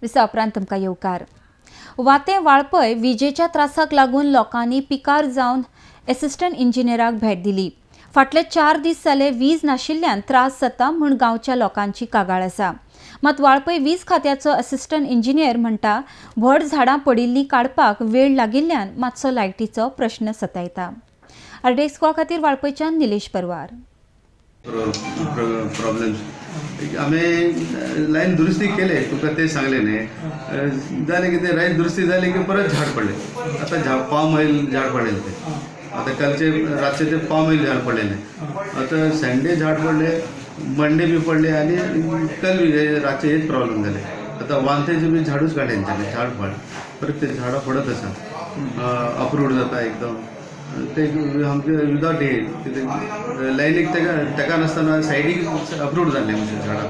विसा उपरांत तुमकां येवकार. वातें वाळपय विजेच्या त्रासाक लागून लोकांनी पिकार जावन एसिस्टंट इंजिनियराक भेट दिली. फाटले 4 दीस जाले वीज नाशिल्ल्यान त्रास जाता म्हूण गांवच्या लोकांची कागाळ आसा. मात वाळपय वीज खात्याचो असिस्टंट इंजिनियर म्हणटा व्हड झाडां पडिल्लीं काडपाक वेळ लागिल्ल्यान मातसो लायटीचो प्रश्न सतायता. आरडीएक्स खातीर वाळपयच्यान निलेश परवार. प्रॉब्लेम्स आमी लायन दुरुस्ती केले, तुका ते सांगले न्ही जालें कितें, लायन दुरुस्ती जाली की परत झाड पडले. आतां पाव मैल झाड पडलेले ते, आतां कालचे रातचे ते पाव मैल झाड पडलेले, आतां संडे झाड पडले, मंडे बी पडले आनी कल बी रातचे हेच प्रॉब्लेम जाले. आतां वांतेचे बी झाडूच काडले तेंच्यांनी, झाड पड परत ते झाडां पडत आसा, अप्रूड जाता एकदम. ते आमचे विदाउट हे कितें लायनीक तेका तेका नासतना सायडीक अप्रूड जाल्ले आमचे झाडां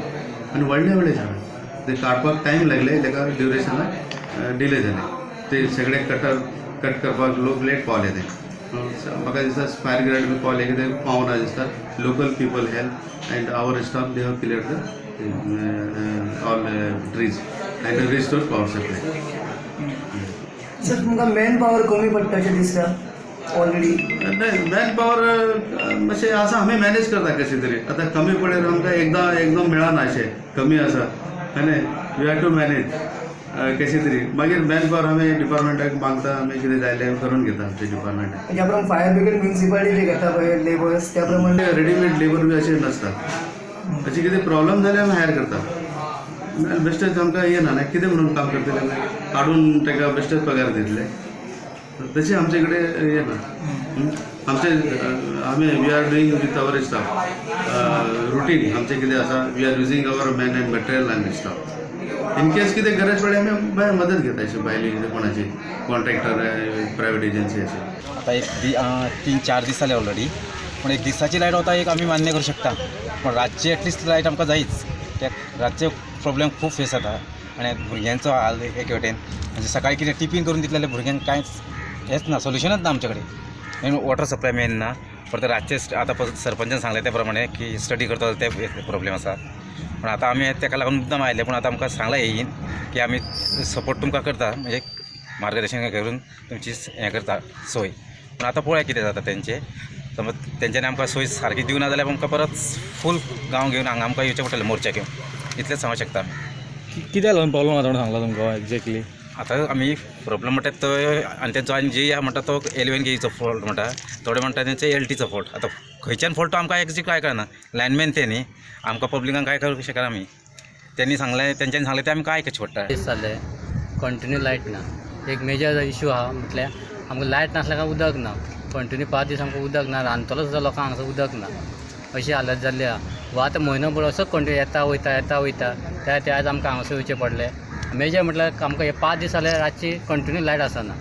आनी व्हडले व्हडले झाडां ते काडपाक टायम लागले, तेका ड्युरेशनाक डिले जाले. ते सगळे कटर कट करपाक लोक लेट पावले. ते म्हाका दिसता फायर ब्रिगेड बी पावले कितें पावना दिसता. Local people help and our staff they have clear the all trees and restore power supply. Sir तुमकां मॅन पावर कमी पडटा अशें दिसता ऑलरेडी? मॅन पावर मातशें आसा, आमी मॅनेज करता कशें तरी. आतां कमी पडल्यार आमकां एकदां एकदम मेळना, अशें कमी आसा आनी we have to manage कशें तरी. मागीर मॅन पावर आमी डिपार्टमेंटाक मागता, आमी कितें जाय जाल्यार करून घेता आमच्या डिपार्टमेंटाक. म्हणजे आपण फायर ब्रिगेड म्युनिसिपालिटी घेता पळय लेबर्स, त्या प्रमाणे रेडीमेड लेबर बी अशें नासता. अशें कितें प्रॉब्लम जाल्यार आमी हायर करता. बेश्टेच आमकां येना ना कितें म्हणून काम करतले, आमी काडून ताका बेश्टेच पगार दितले, तशें आमचे कडेन येना. आमचे आमी we are doing with our staff routine आमचें कितें आसा, we are using our man and material and staff. In case कितें गरज पडल्यार आमी भायर मदत घेता, अशें भायली कितें कोणाची कॉन्ट्रॅक्टर प्रायवेट एजन्सी अशें. आतां एक 3-4 दीस जाले ऑलरेडी, पूण एक दिसाची लायट वता एक आमी मान्य करूं शकता, पूण रातची एटलिस्ट लायट आमकां जायच. त्या रातचे प्रॉब्लेम खूब फेस जाता आनी भुरग्यांचो हाल एक वटेन, म्हणजे सकाळी कितें टिफीन करून दितलें जाल्यार भुरग्यांक कांयच हेंच ना, सोल्युशनच ना आमचे कडेन. वॉटर सप्लाय मेन ना, परत रातचे आतां सरपंचान सांगलें त्या प्रमाणे की स्टडी करता ते प्रॉब्लेम आसा. पूण आतां आमी तेका लागून मुद्दाम आयले, पूण आतां आमकां सांगलां येईन की आमी सपोर्ट तुमकां करता, म्हणजे मार्गदर्शन करून तुमची हें करता सोय. पूण आतां पळोवया कितें जाता तेंचें. समज तेंच्यांनी आमकां सोय सारकी दिवना जाल्यार आमकां परत फूल गांव घेवन हांगा आमकां येवचें पडटलें मोर्चा घेवन, इतलेंच सांगूंक शकता आमी. कित्याक लागून प्रॉब्लम आतां सांगला तुमकां एक्झॅक्टली? आतां आमी प्रॉब्लम म्हणटा तो आनी तेंचो आनी जी आहा म्हणटा तो एल केचो फॉल्ट म्हणटा, थोडे म्हणटा तेंचे एल टीचो फॉल्ट. आतां खंयच्यान फॉल्ट तो आमकां एक्झॅक्ट काय कळना, लायनमॅन ते न्ही, आमकां पब्लिकांक काय करूंक शकना आमी. तेंणी सांगलें, तेंच्यांनी सांगलें तें आमकां आयकचें पडटा. दीस जाले कंटिन्यू लायट ना, एक मेजर इशू आहा म्हटल्यार आमकां लायट नासल्यार काय उदक ना. कंटिन्यू 5 दीस आमकां उदक ना, रांदतलो सुद्दां लोकांक हांगासर उदक ना, अशी हालत जाल्ली आहा. वा आतां म्हयनो भर असो कंटिन्यू येता वयता येता वयता, त्या ते आयज आमकां हांगासर येवचें पडलें. मेजर म्हटल्यार आमकां हे 5 दीस जाले रातची कंटिन्यू लायट आसना.